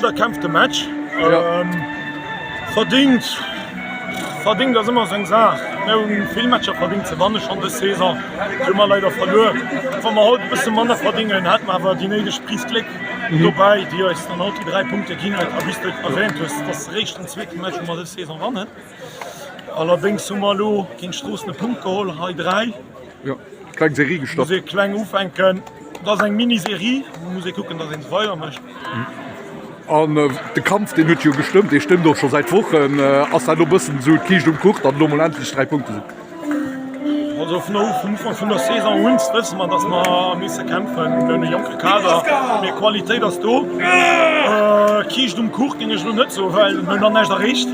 Erkämpfte Match. Verdingt, verdingt ass ëmmer esou eng Saach. Mir hunn vill Matcher verdingt ze wanne schonn dës Saison. Déi hu mer leider verluer. Wa mer haut e bësse manner verdingen, hätte mer awer déi néideg Prise Gléck dobäi, déi eis dann haut déi 3 Punkte ginn huet. A wéi s de et erwähnt hues, et ass eréischt den zweete Match, wou mer dës Saison wannen. Allerdéngs hu mer elo géint Stroossen e Punkt geholl, hei 3. Jo, kleng Serie gestart. Muss ee kleng ufänken. Dat ass eng Mini-Serie, muss ee kucken, datt een se weidermécht. An de Kampf, deen huet jo gestëmmt, dee stëmmt och scho säit Wochen. Ass dat elo e bëssen esou d'Kiischt um Kuch, datt elo mol endlech 3 Punkte sinn? Also vun vum Ufank vun der Saison un wësse mer, datt mer misse kämpfen. Mir hunn e jonke Kader, mee Qualitéit ass do. Kiischt um Kuch géing ech elo net soen, well mir hunn nach näischt erreecht.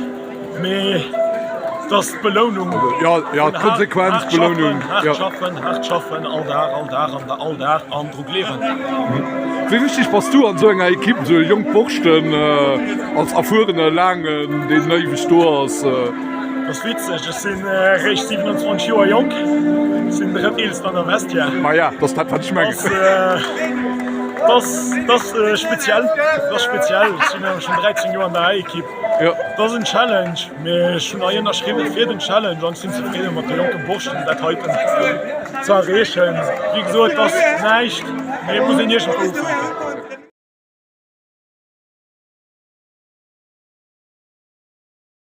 Mee et ass d'Belounung. Jo, jo, d'Konsequenz, d'Belounung. Haart schaffen, haart schaffen, all Dag, all Dag an all Dag an dru gleewen. Wéi wichteg bass du an esou enger Ekipp, esou jonk Borschten als erfuerene Laangen, deen éiweg do ass? Dat ass witzeg, ech sinn eréischt 27 Joer jonk, sinn drëtteelsten an der Vestiaire. Maja, dat ass dat wat ech mengen. Dat ass speziell, dat ass speziell. Ech sinn awer schonn 13 Joer an der A-Ekipp. Dat ass en Challenge, mee ech hunn hei ënnerschriwwen fir den Challenge an ech sinn zefridde mat de jonke Borschten dat heiten ze erreechen. Wéi gesot, et ass näischt, mee et muss een iergendwou ufänken.